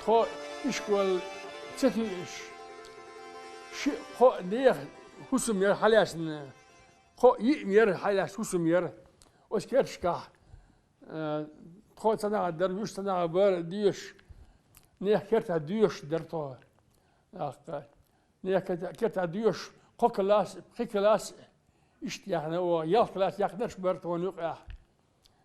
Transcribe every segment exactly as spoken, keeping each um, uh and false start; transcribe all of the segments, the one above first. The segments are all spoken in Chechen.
Тхо ишкол ца туьйш, шиъ-кхоъ нехан хӀусам яр хьалаьцна, кхоъ-йиъ яр хьалаьцна хӀусам яр оцу керташкахь. Э, тхо цхьанхьа дара, вуьш цхьанхьа бара доьшуш, нехан кертахь доьшуш дара тхо. ТӀаккха нехан керта-, кертахь доьшуш, кхо класс, пхи класс, иштта яхна, о, ялх класс яьккхинарш бара тхуна юкъахь.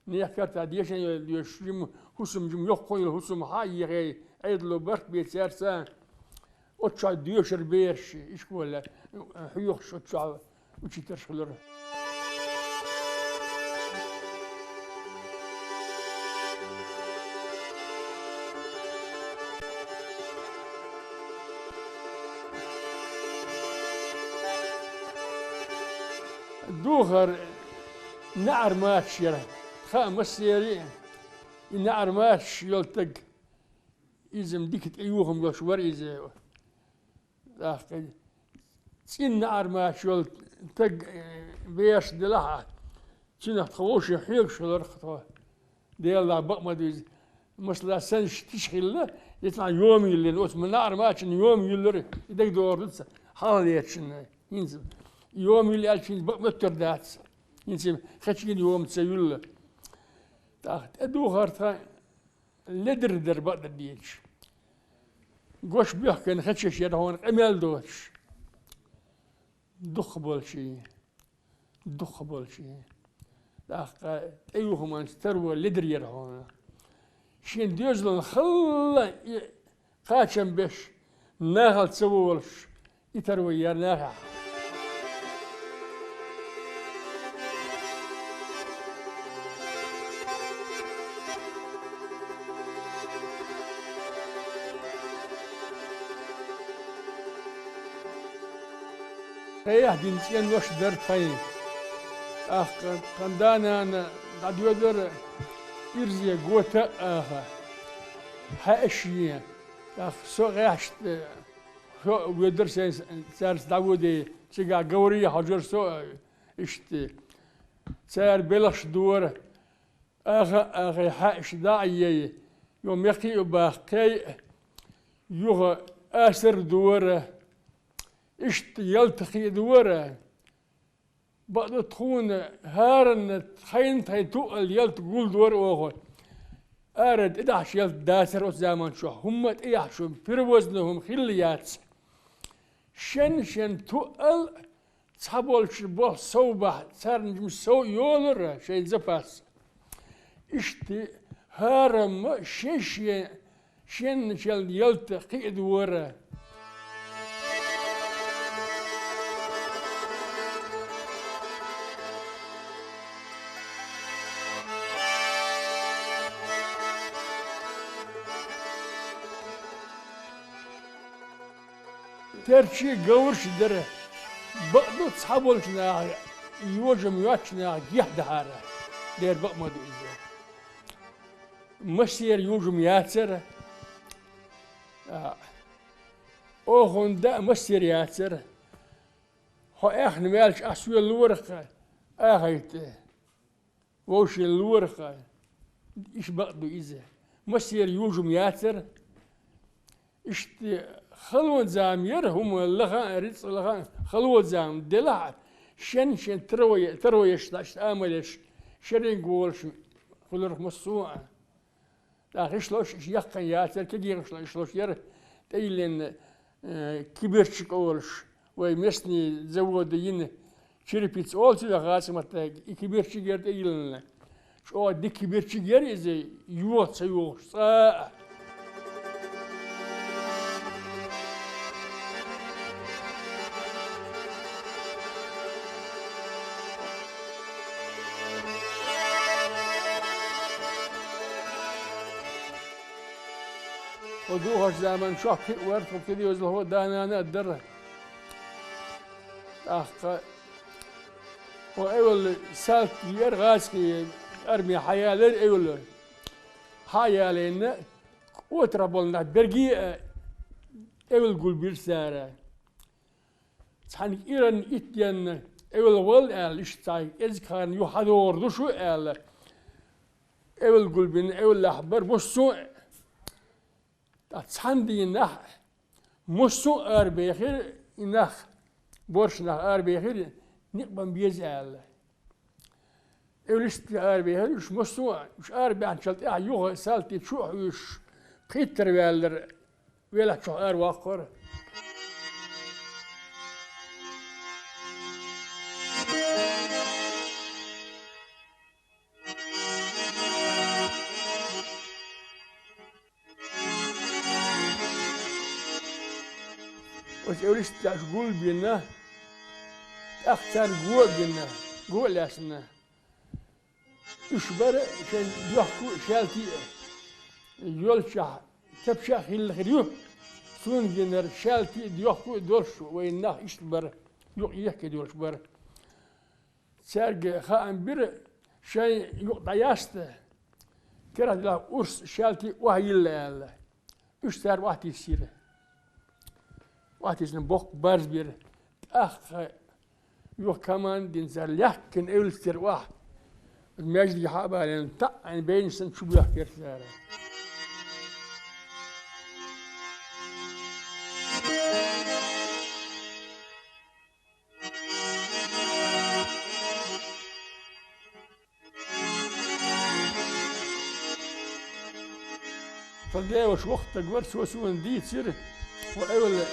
Нехан кертахь дешан йолу доьшуш, жима хӀусам, жима йоккха йолу хӀусам хьа а йихьий, Ӏедало барт бен цаьрца, оцу чохь доьшура бераш, ишколе хьоьхуш оцу чохь учительш хуьлура. Духар неӀар мачаш яра. Хаьа массеран а, и неӀар мачаш йолу стаг, иза-м дика тӀеюхам йолуш вара иза. ТӀаккха цӀена неӀар мачаш йолу стаг, э, бераш делахь а, цуьнах тхо вовшийн хьоьгуш хиларх тхо. Делан дуьхьа, бакъ ма ду иза. Масала, сан тиша хилла, я цхьа йома йиллина, оцу неӀар мачанна йома йиллира, и дагадогӀур ду ца, хьалхалерчунна. ХӀинца йома йилла аьлча, хӀинца бакъ моьттур дац. ХӀинца хечийна йома ца юлла. ТӀаккха тӀедухар тхан ледара дара, бакъдерг дийцича. Гош боьхкина хечаш яра хьуна къамел доцуш. Дукхахболчий, дукхахболчий. ТӀаккха тӀеюхаманца таро ледара яра хьуна. Шен доьзалан халла и кхачам беш, нахала ца волуш, и таро яра нахехь. Кхехь дина цӀенош дара тхайн. ТӀаккха тхан да-нана дӀадоьдура ирзе гота а аха, хьаьаш е. ТӀаккха со гӀаьшта, со а воьдура сайн, цаьрца дӀавоьдий, цигахь говрий хьожура со а, иштта. Цара белхаш дора. Аха а ахий, хьаьаш дӀа а йой, юха мекхий а баккхий, юха асар дора, иштта ялта кхиадора. Бакъду тхуна хӀаранна тхайн-тхайн туъал ялта гулдора оха. Ара тӀедахьаш ялта дацара оцу заман чохь, хӀумма тӀеяхьаш, перевозный хӀума хилла яц. Шен-шен туъал цхьаболчу болх сов бахь, царна жимма сов йолура шайн запас. Иштта хӀарамма шен-шен, шен-шен ялта кхиадора. Терчий говраш а дара. Бакъду, цхьаболчу наха, йожам йоцчу наха гехь дахьара. Дера бакъ ма ду иза. Массеран йожам яцара. А, охунда а массеран яцара. Хьо аьхна ваьлча, ахь соьллора-кх, ахайта. Вовшийн лорах а, иштта бакъ ду иза. Массеран йожам яцара. Иштта халонза ма яра, хӀума лаха а, рицкъ лаха а, халонза ма делахь а, шен-шен таро е-, таро еш, иштта амал еш, шеринга волуш хуьлура массо а. ТӀаккха ишлош, иштта яккхина яцара, кегийрхошло ишлош яра тӀейиллина, э, киберчик олуш, вай местный завода йина черепица олу цигахь гӀазкхийн маттахь, и киберчик яра тӀейиллина. ЧӀогӀа дика киберчик яра иза, йоха ца йогӀуш, цкъа а. Хьо духарчу заман чохь кхин а вара, тхо кхин а доьзалхо а, да-нана а дара. ТӀаккха хьо эвла салт яра гӀазкхийн, арме хьаялара эвла. Хьаялийна, кӀотарахь болу нах берриге а эвла гулбира цара. Цхьаьнга кӀиранна итт денна эвла вала аьлла, иштта цхьа кӀезиг ханна юха хьадогӀур ду шу аьлла, эвла гулбина, эвлахь бара массо а. ТӀаккха цхьана дийнахьа массо а арабехира, и нах, боарший нах арабехира, никъ бан беза аьлла. Эвлисте арабехира уьш массо а, уьш арабаьхначул тӀаьхьа юха салтий чу а хьуьйсуш, пхийттара ваьллара велхьчух араваккхара. Оцу эвлисте уьш гулбина, тӀаккха царна го а гина, го а лаьцна. Уьш бара шайн доьхку а, шаьлти а йолчохь, тапча а хилла хир ю, суна гинарг шаьлти а, доьхку а долуш вайн нах иштта бара, юкъ ехкина йолуш бара. Цаьрга хаам бира, шайн юкъ дӀаяста, керахь делахь урс шаьлти а охьайилла аьлла. Уьш цара охьатиссира. Охьатиссина боккха барз бира. ТӀаккха юха команда дина цара лаьхкина эвлистера охьа. Маьждиге хьа а балийна, таӀийна бевнаш санна чу боьхкира цара. Сан деваш воккха стаг вара, цо суна дийцира, хӀо эвла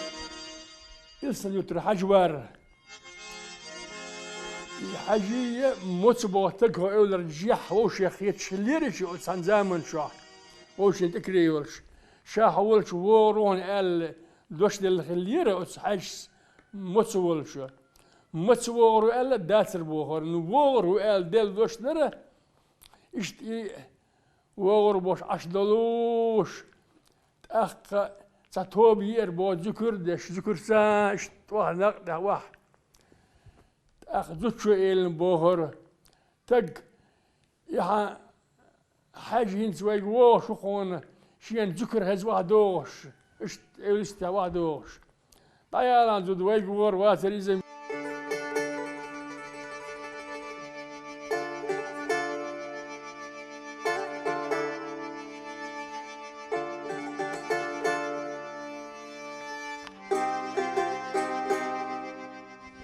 Илсхан-Юьртара Хьаьжа вара. И Хьаьжа я Моцу боху стаг хӀо эвларчу жехь вовшех хеташ хиллера ша оцу цхьана заманчохь, вовшийн тӀекаре йолуш. Ша хьо волчу вогӀур ву хьуна аьлла, дош делла хиллера оцу Хьаьжас Моцу волчу. Моцу вогӀур ву аьлла дацара бохура. Ну, вогӀур ву аьлла делла дош дара. Иштта и вогӀур болуш Ӏаш долуш, тӀаккха цхьа тоба еара боху зуькар а деш, зуькарца иштта охьа накъ тӀехь охьа. ТӀаккха зудчо элира бохура: «Стаг, и хьан Хьаьжа хӀинца вайга вогӀуш ву хьуна, шена зуькар хеза охьадогӀуш, иштта эвлистехь охьадогӀуш. ДӀаяла, зуда, вайга вогӀур вацара иза».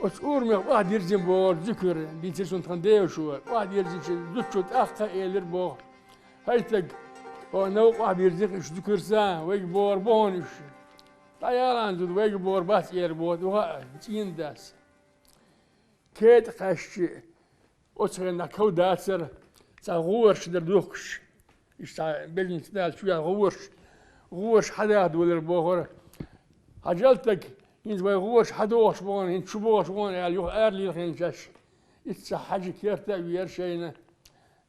Оцу урамех охьадирзина бохура зуькар, дийцира суна тхан девашо. Охьадирзинчу зудчо тӀаккха а элира боху: «ХӀай стаг, хьо новкъа охьабирзина-кх уьш зуькарца, вайга богӀур бу хьуна уьш». «ДӀаяла, зуда, вайга богӀур бац», — элира боху, юха а цӀийнан дас. КетӀа кхаьччи, оцу хенахь ков дацара, цхьа гӀораш дара духкуш. Иштта цхьа беллинца дала чу яьлла гӀораш, гӀораш хьадаха долура бохура. Хьажал, стаг, хӀинца вай гӀораш хьадогӀуш бу хьуна, хӀинца чу богӀуш бу хьуна аьлла, юха ара лилхинчаш. Иштта цхьа Хьаьжин керта а веара шайна.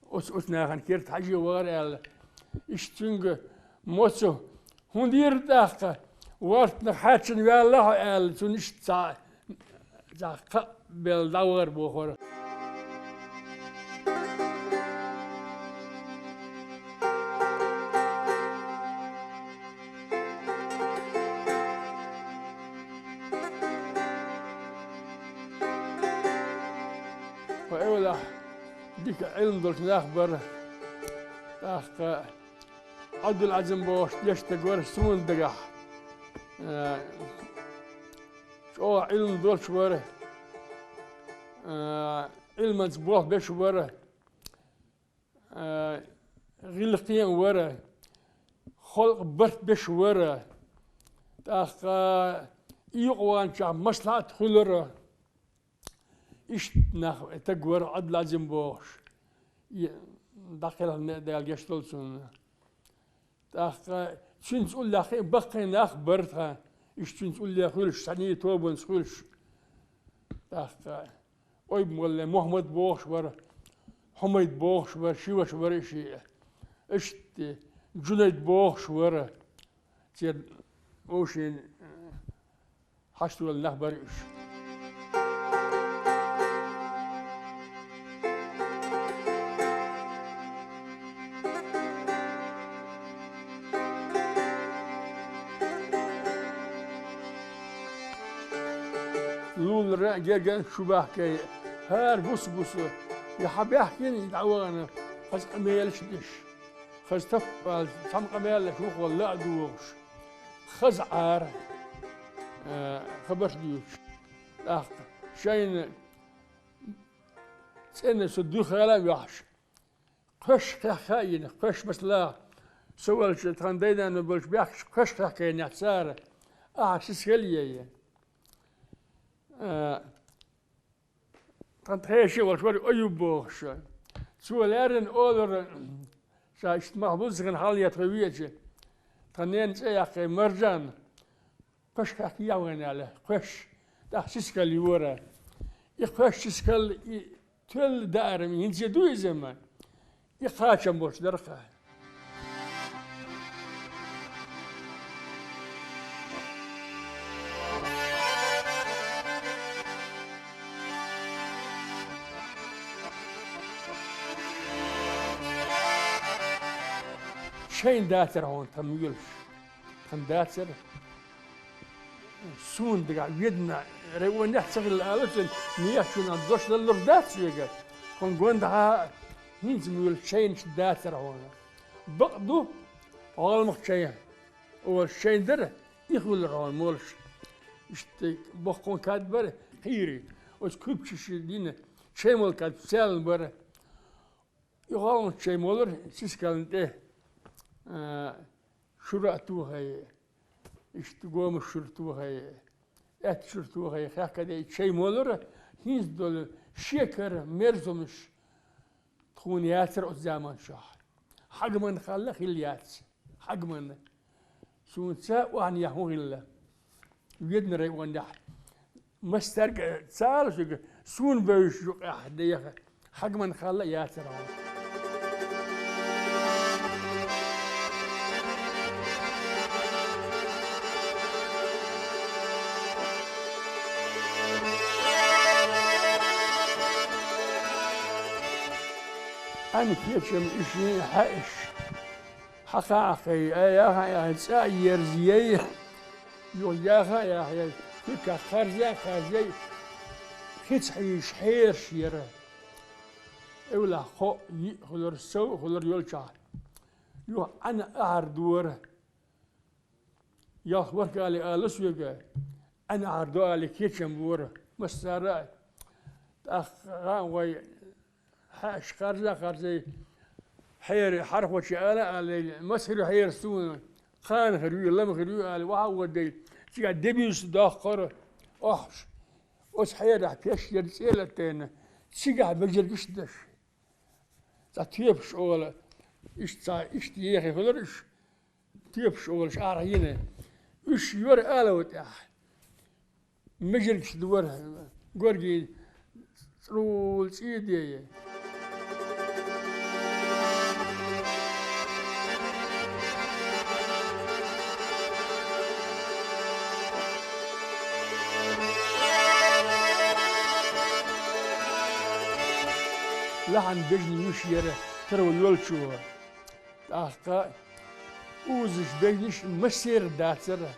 Оцу, оцу нахана керта Хьаьжа вара аьлла. Иштта цуьнга Моцу: «ХӀун дийр тӀаккха? Вортанах хьаьччина ваьлла хьо», — аьлла, цунна иштта цхьа, цхьа кхаъ белла дӀавахара бохура. Хьо эвлахь, дика Ӏилма долуш нах бара. ТӀаккха Ӏабдул-Ӏазим бохуш дешна стаг вара суна дагахь. Э, чӀогӀа Ӏилма долуш вара. Э, Ӏилманца болх беш вара. Э, гӀиллакхе а вара. Халкъан барт беш вара. ТӀаккха и юкъа ваханчохь маслаӀат хуьлура. Иштта нах, стаг вара Ӏабдул-Ӏазим бохуш. И дӀакхелхина Дала гечдолу цунна. ТӀаккха цуьнца уллехь баккхий нах бара тхан, иштта цуьнца уллехь хуьлуш, цхьаьний тобанца хуьлуш. ТӀаккха Ойб-моллин Мухьаммад бохуш вара, Хьумайд бохуш вара, ши ваша вара и шиъ. Иштта Джунайд бохуш вара. Церан вовшийн хьашт волу нах бара уьш. Лулара а, гергана а чу бахкий, хӀара гус-гуса, и хьан баьхкина, и дӀавахана, хаза къамелаш а деш, хаза таппалц цхьамма къамелаш вукхо ла а догӀуш. Хаза Ӏара, э, хабарш дуьйцуш. ТӀаккха шайна цӀена со дуьхьала а ваьхьаш, кхоьш кхехка а йина, кхоьш масала, со волча, тхан дай-нана болча баьхкача кхоьш кхехкайнехь цара, ахьа сискал а еш. Э, Тхан тхеший волуш вара Аюб бохуш. Цо лаьррина олура, ша иштта мах буззахана хьалаетта веача, тхан ненан цӀе яьккхина Маржан, кхоьш кхехка ехьа вайна аьлла, кхоьш, тӀаккха сискал йора. И кхоьш сискал, и тоьлла даарам, хӀинца ду иза ма. И кхачам болуш дара-кх. Шайна дацара хьуна тхан муьйлуш. Тхан дацара. Суна дагахь Веданан районехь ца хилла ала цуьнан, нехачунна дош даллур дац соьга. Тхуна гондахьа хӀинца муьйлуш шайнаш дацара хьуна. Бакъ ду, гӀалмах чай олуш чай дара, и хуьлура хьуна молуш. Иштта боккха кад бара, кхийрий. Оцу куьпчаша дина чай молу кад цаьлла бара. И гӀалмах чай молура сискална тӀе, а, шура а тухай, иштта гомаш шура тухай, аьтта шура тухай, хехкадей чай молура, хӀинца долу шекара мерзамаш тхуна яцара оцу заманчохь. Хьагман халла хилла яц. Хьагман. Суна ца охьанехьа хӀун хилла. Веданан районехь. Мастарга ца ала шуьга, суна бевзаш юкъехь деха, хьагман халла а яцара хьуна. Ӏаьнан кечам ишин хьаьаш. Хьакха а хьакхай, ай, яха а яхай, цӀа а ерзаяй, юха яха а яхай, хӀуьттах кхарза а кхарзаяй, хица хьийзаш хьераш яра. Эвлахь кхоъ, йиъ хуьлура, сов а хуьлура йолчохь. Юха Ӏаьнан ахьар дора. Ялх ворхӀ али ала соьга, Ӏаьнан ахьар до али кечам бора. Массара а, тӀаккха гӀан вай хьаьаш кхарза а кхарзай, хьера хьархочо ала а алий, маса хир ю хьера суна, кхана хир ю, лама хир ю али, вахьа а водай, цигахь дебуьйса доккхура охьаш. Оцу хьерахь пеш яра цӀе латийна, цигахь бежаргаш а даш. Цхьа тоьпаш ола, иштта цхьа, иштта ехий хуьлура уьш, тоьпаш олуш арахь йина. Уьш йора алав тӀехь. Мижаргаш дора, горгий цӀрула цӀий дея. Лахьан бежна йиш яра таро йолчо. ТӀаккха узаш, бежнаш массеран дацара.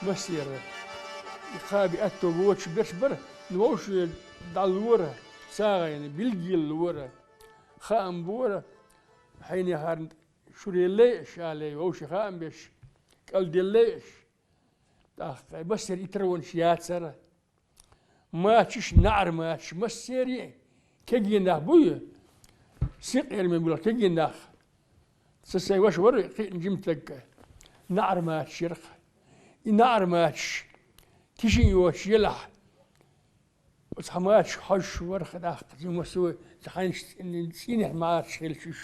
Массеран. И кхаби аьтто воцуш берш бара, ну вовшийн дӀалора, сагӀина, билггал лора. Хаам бора, хьенехарна шуре лайаш, алий, вовшийн хаам беш, кӀалделлайаш. ТӀаккха массеран и таронаш яцара. Мачаш, наӀар мачаш, массеран а кегий нах буй, синкъераме буьлху кегий нах. Сан сайн ваша вара кхиъна жима стаг, наӀар мачаш яра-кх. И наӀар мачаш тишин йоцуш елахь, оцу хьан мачаш хьожуш вара-кх тӀаккха, жима со ца хьайнаш цӀийнехь мачаш хилча уьш.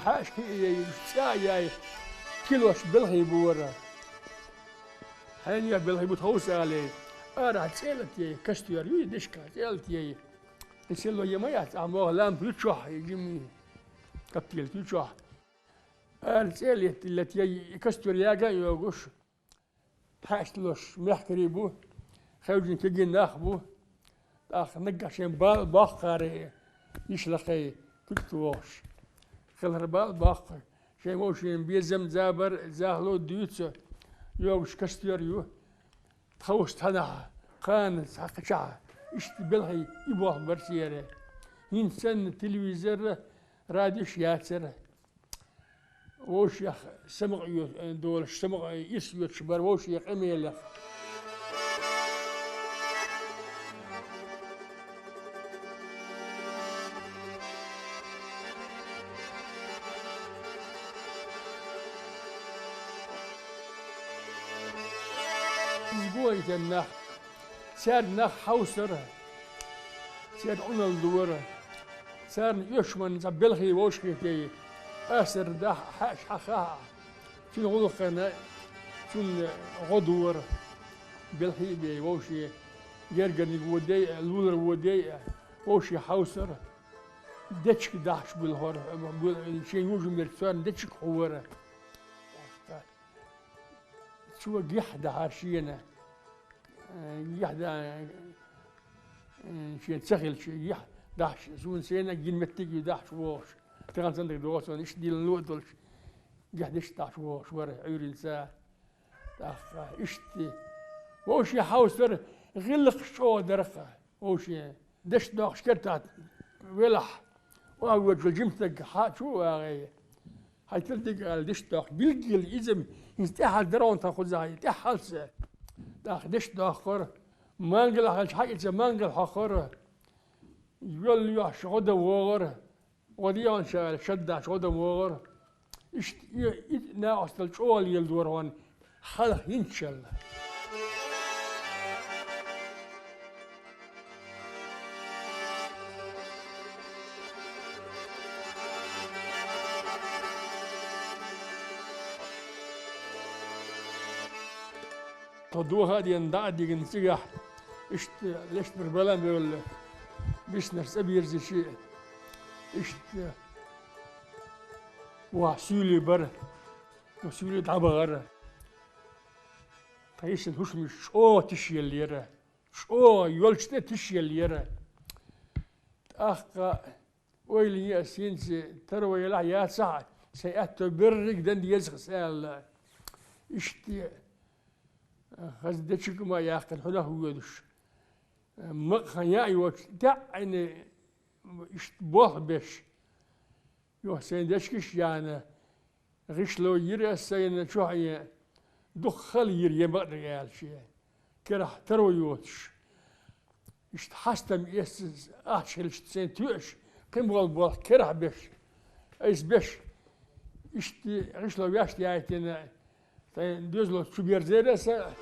Хьаьаш кхиъ а яй, уьш цӀа а яй, килош белхий бора. Хьенех белхий бу тховса алий, арахь цӀе латаяй, костёр юй дешка, цӀе латаяй. И село я ма яц, ахьа могӀа лампа ю чохь, и жимма каптелка ю чохь. Ара цӀе летта летаяй, и костёр яга а йогуш, хьаьаш лош мехкарий бу, хевжина кегий нах бу. ТӀаккха наггахь шайн бала боккхура, йиш лакхе куьг тохуш. Хилар бала боккхура, шайн вовшийн безам, забар, захало дуьйцу. йогаш костёр ю. Тховс цхьанахьа, кхана цхьа кхычахьа. Иштта белхий и болх бар церан. ХӀинца санна телевизор, радиош яцара. Вовшех самукъа йо-, долаш, самукъа ирс йоцуш бара вовшийн къамелех. Иза гонитан нах, цаьрга нах хьовсара, церан Ӏуналла дора, царна оьшманна цхьа белхий вовшахетий, асар дахьа, хьаьш хьахахьа, цуьнан гӀуллакхана, цунна гӀо дора, белхий а бей вовше, гергарниг водей а, лулар водей а, вовше хьовсара. Дечиг дахьаш буьлхора, буьл-, шен южамерча царна дечиг хьора. Цо гихь дахьара шена. Э, гихь да-, э, шен ца хилча, гихь дахьаш, суна сена гина меттиг ю дахьаш вогӀуш. Тхан сандаг догӀу суна, иштта дилла ло а долуш, гихь дечиг дахьаш вогӀуш вара Ӏуьйренца. ТӀаккха иштта вовше хьовсара, гӀиллакхаш чӀогӀа даракха. Вовшийн дешдоккхуш кертахь велахь, охьавоьдучул жимстаг хьа чу а вагӀе. Хьайн тилдиг аьлла дешдоккхуш, билггал иза-м хӀинца тӀаьхьа даргӀун тхан кхузахь, тӀаьххьалца. ТӀаккха дешдоккхура, мангал хьалча хьаькъица мангал хьокхура, йол йохьуш гӀо дан вогӀура. ГӀо дегӀанча аьлла, шаддахьча гӀо дан вогӀура. Иштта и, и накъостал чӀогӀа леладора хьуна хьалха хӀинцачалла. Тхо доха а деана, дӀа а дигна цигахь, иштта лечкъара балам бевлла, биснарш цӀа бирзичи, иштта ваха суьйлий бара, суьйлий дӀабахара. Тхан йисина хӀушамаш чӀогӀа тиша еллера, чӀогӀа йолчу тӀе тиша еллера. ТӀаккха ойла е ас хӀинца, таро елахь яцахь, сайн аьтто берриг дан деза-кх ас аьлла. Иштта, хаза дечиг а ма яьккхина хьунах воьдуш. Макъ хан яа йоцуш, таьӀӀина иштта болх беш. Юха сайн дечигаш а яьхна, гӀишло йира ас сайна чохь е, дукха хала йира е бакъдерг аьлча, керахь таро йоцуш. Иштта хьастам эцна ахча хилча сайн тоьаш, кхин болу болх керахь беш, айса беш, иштта гӀишло вешта яйтина, сайн доьзалца чу берзера аса,